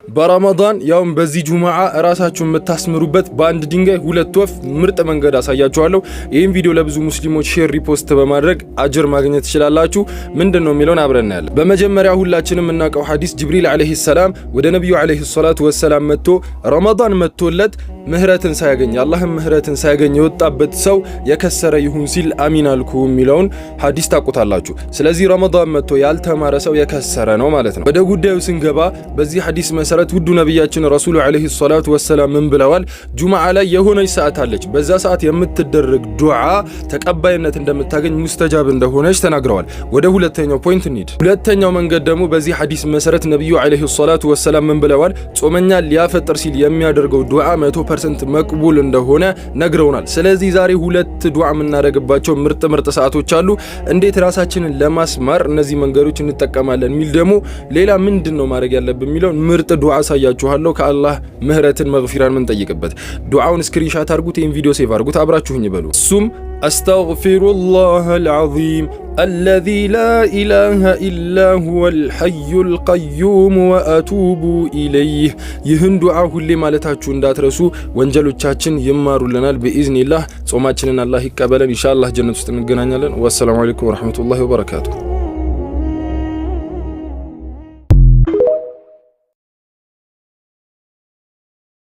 በረመዳን ያውም በዚህ ጁሙዓ እራሳችሁን የምታስምሩበት በአንድ ድንጋይ ሁለት ወፍ ምርጥ መንገድ አሳያችኋለሁ። ይህም ቪዲዮ ለብዙ ሙስሊሞች share፣ repost በማድረግ አጅር ማግኘት ትችላላችሁ። ምንድን ነው የሚለውን አብረን እናያለን። በመጀመሪያ ሁላችንም የምናውቀው ሐዲስ ጅብሪል ዓለይሂ ሰላም ወደ ነቢዩ ዓለይሂ ሰላቱ ወሰላም መጥቶ ረመዳን መጥቶለት ምህረትን ሳያገኝ፣ የአላህን ምህረትን ሳያገኝ የወጣበት ሰው የከሰረ ይሁን ሲል አሚን አልኩ የሚለውን ሐዲስ ታውቁታላችሁ። ስለዚህ ረመዳን መጥቶ ያልተማረ ሰው የከሰረ ነው ማለት ነው። ወደ ጉዳዩ ስንገባ በዚህ ሐዲስ መሰረት ውዱ ነቢያችን ረሱሉ ዓለይሂ ሰላቱ ወሰላም ምን ብለዋል? ጁምዓ ላይ የሆነች ሰዓት አለች። በዛ ሰዓት የምትደረግ ዱዓ ተቀባይነት እንደምታገኝ፣ ሙስተጃብ እንደሆነች ተናግረዋል። ወደ ሁለተኛው point እንሂድ። ሁለተኛው መንገድ ደግሞ በዚህ ሐዲስ መሰረት ነቢዩ ዓለይሂ ሰላቱ ወሰላም ምን ብለዋል? ጾመኛ ሊያፈጥር ሲል የሚያደርገው ዱዓ 100% መቅቡል እንደሆነ ነግረውናል። ስለዚህ ዛሬ ሁለት ዱዓ የምናደርግባቸው ምርጥ ምርጥ ሰዓቶች አሉ። እንዴት ራሳችንን ለማስማር እነዚህ መንገዶች እንጠቀማለን የሚል ደግሞ ሌላ ምንድን ነው ማድረግ ያለብን የሚለውን ምርጥ ዱዓ አሳያችኋለሁ። ከአላህ ምህረትን መግፊራን ምንጠይቅበት ዱዓውን screenshot አድርጉት፣ ይህን ቪዲዮ save አድርጉት፣ አብራችሁኝ በሉ። እሱም أستغفر الله العظيم الذي لا إله إلا هو الحي القيوم وأتوب إليه። ይህን ዱዓ ሁሌ ማለታችሁ እንዳትረሱ። ወንጀሎቻችን ይማሩልናል ብኢዝኒላህ። ጾማችንን አላህ ይቀበለን። ኢንሻአላህ ጀነት ውስጥ እንገናኛለን። ወሰላሙ አለይኩም ወረሕመቱላሂ ወበረካቱ።